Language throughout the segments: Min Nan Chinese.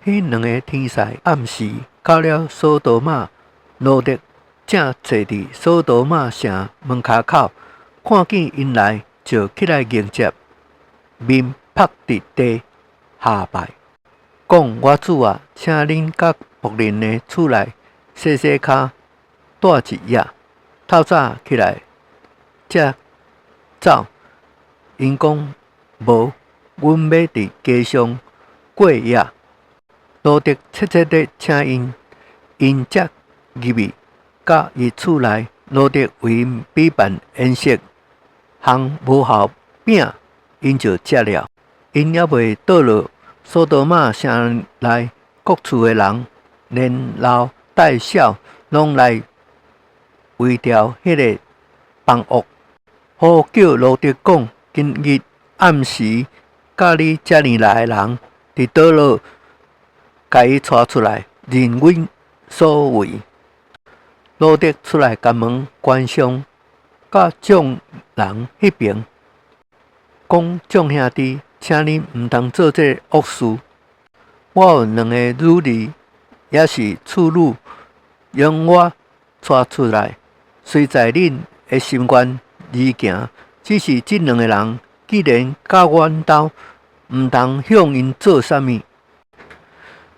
彼兩个天使暗時到了所多瑪，羅得正坐佇所多瑪城門跤口，看見𪜶來，就起來迎接，面伏佇地下拜，講：我主啊，請恁佮僕人的厝內洗洗跤，蹛一夜，透早起來才走。𪜶講：無，阮欲佇街上過夜。羅得切切的請𪜶，𪜶才入去到伊厝內。羅得為𪜶備辦筵席，烘無酵餅，𪜶就食了。𪜶猶未倒落所多瑪城內各處的人，連老帶少，攏來圍牢彼个房屋，呼叫羅得講：今日暗時，佮你遮爾來的人，佇佗落，共伊帶出來，任阮所為。羅得出來，共門關上，佮眾人彼爿講：眾兄弟，請恁毋通做這惡事。我有兩个女兒，也是處女，容我帶出來，隨在恁的心願而行。只是這兩个人既然佮阮兜，毋通向𪜶做啥物。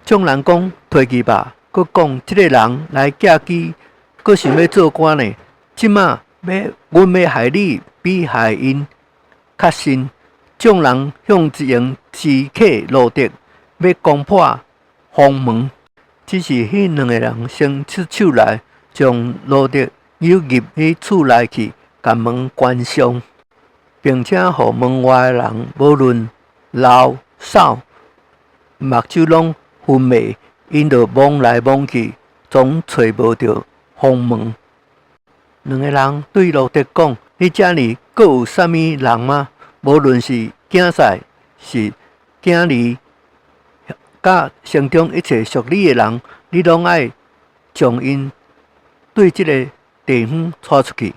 眾人講：提去吧。閣講：這个人來寄居，閣想欲做官呢？這馬欲阮欲害你，比害𪜶較甚。眾人向前支客羅得，欲攻破房門。只是彼兩个人先出手來，將羅得誘入彼厝內去，共門關上，並且予門外的人，無論老少，目睭攏昏迷，𪜶就摸來摸去，總揣無著房門。兩个人對羅得講：你遮爾閣有啥物人嗎？無論是囝婿是囝兒，佮城中一切屬你的人，你攏愛將𪜶對這个地方帶出去。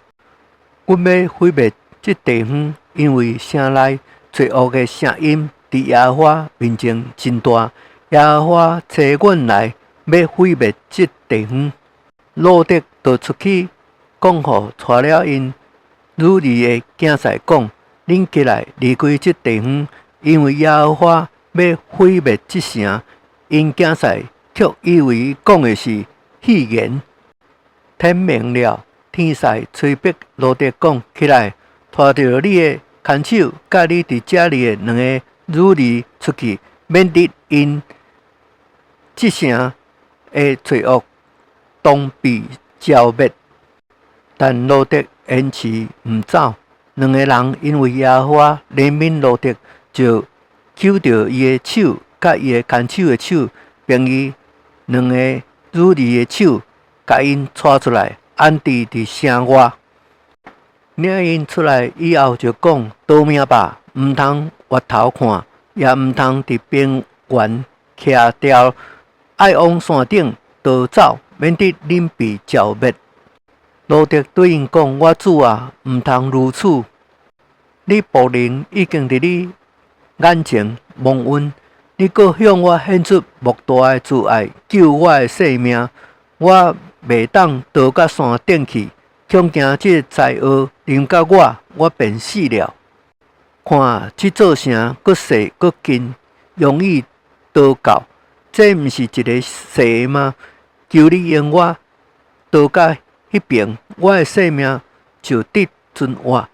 阮欲毀滅這地方，因為城內罪惡的聲音佇耶和華面前真大。耶和華差阮來，欲毀滅這地方。羅得就出去講予帶了𪜶女兒的囝婿講：恁起來離開這地方，因為耶和華欲毀滅這城。𪜶囝婿卻以為講的是戲言。天明了，天使催逼羅得講：起來，拖著你的牽手，佮你佇遮爾的兩個女兒出去，免得因這城的罪惡當被澆滅。但羅得延遲毋走。兩個人因為耶和華憐憫羅得，就揪著伊的手，佮伊的牽手的手，並伊兩个女兒的手，共𪜶帶出來，安置佇城外。領𪜶出來以後，就講：逃命吧，毋通回頭看，也毋通佇平原徛牢，愛往山頂逃走，免得恁被澆滅。羅得對𪜶講：我主啊，毋通如此！你僕人已經佇你眼前蒙恩，你閣向我顯出莫大的慈愛，救我的性命。我袂當逃到山頂去，恐驚這災禍臨到我，我便死了。看，這座城閣細閣近，容易逃到，這毋是一个細的嗎？求你容我逃到彼爿，我的性命就得存活。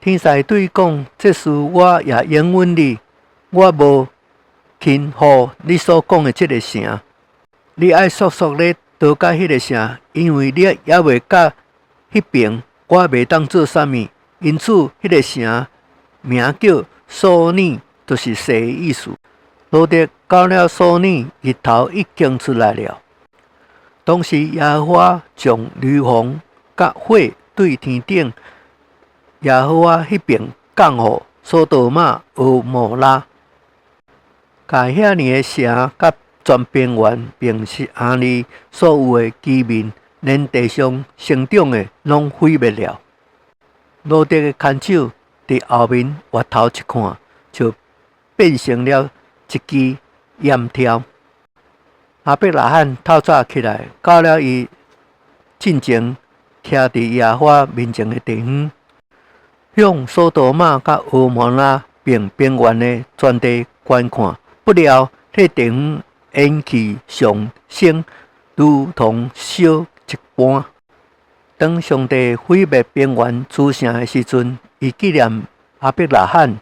天使對伊講：這事我也應允你，我無輕忽你所講的這个城。你愛速速咧逃到彼个城，因為你猶未到彼爿，我袂當做啥物。因此，彼个城名叫瑣珥，就是細的意思。羅得到了瑣珥，日頭已經出來了。當時耶和華將雷鋒佮火對天頂耶和華彼爿降予所多瑪、蛾摩拉，共遐爾的城佮全平原，並城裡所有的居民，連地上生長的，攏毀滅了。羅得的牽手佇後面回頭一看，就變成了一支煙柱。亞伯拉罕透早起來，到了伊進前徛佇耶和華面前的地方，向所多瑪佮蛾摩拉並平原的全地觀看。不料，彼地方煙氣上升，如同燒一般。當上帝毀滅平原諸城的時陣，伊紀念亞伯拉罕。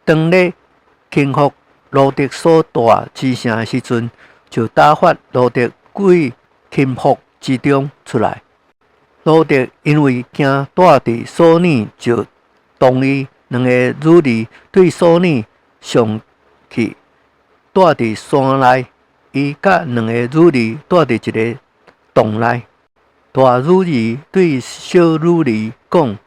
當咧傾覆羅得所住之城的時陣，就打發羅得歸傾覆之中出來。羅得因為驚住佇瑣珥，就同伊兩個女兒對瑣珥上去，住佇山內。伊佮兩个女兒住佇一个洞內。大女兒對小女兒講：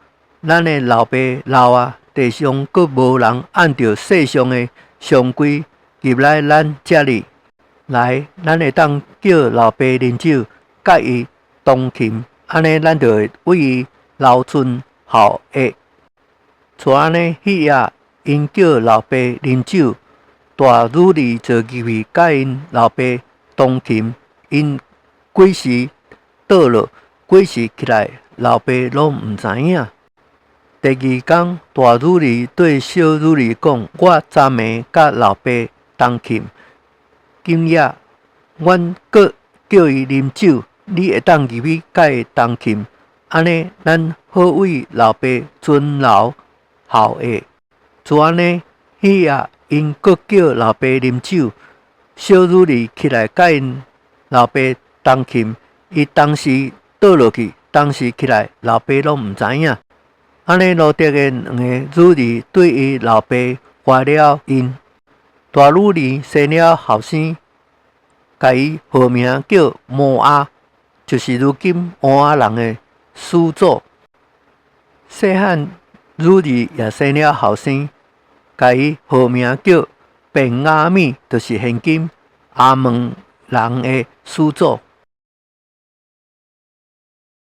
咱的老爸老啊，地上閣無人按著世上的常規入來咱遮裡來，咱會當叫老爸啉酒，佮伊同寢，按呢咱就會為伊留存後裔。像按呢，彼夜𪜶叫老爸啉酒，大女兒就入去佮𪜶老爸同寢，𪜶幾時倒落，幾時起來，老爸攏毋知影。第二工，大女兒對小女兒講：我昨暝佮老爸同寢，今夜阮閣叫伊啉酒，你會當入去佮伊同寢，按呢，咱好為老爸存留後裔。就按呢，彼夜𪜶閣叫老爸啉酒，小女兒起來佮𪜶老爸同寢，伊當時倒落去，當時起來，老爸攏毋知影。按呢，羅得的兩個女兒對伊老爸懷了孕，大女兒生了後生，共伊號名叫摩押，就是如今摩押人的始祖。細漢女兒也生了後生，共伊號名叫便雅憫，就是現今亞捫人的始祖。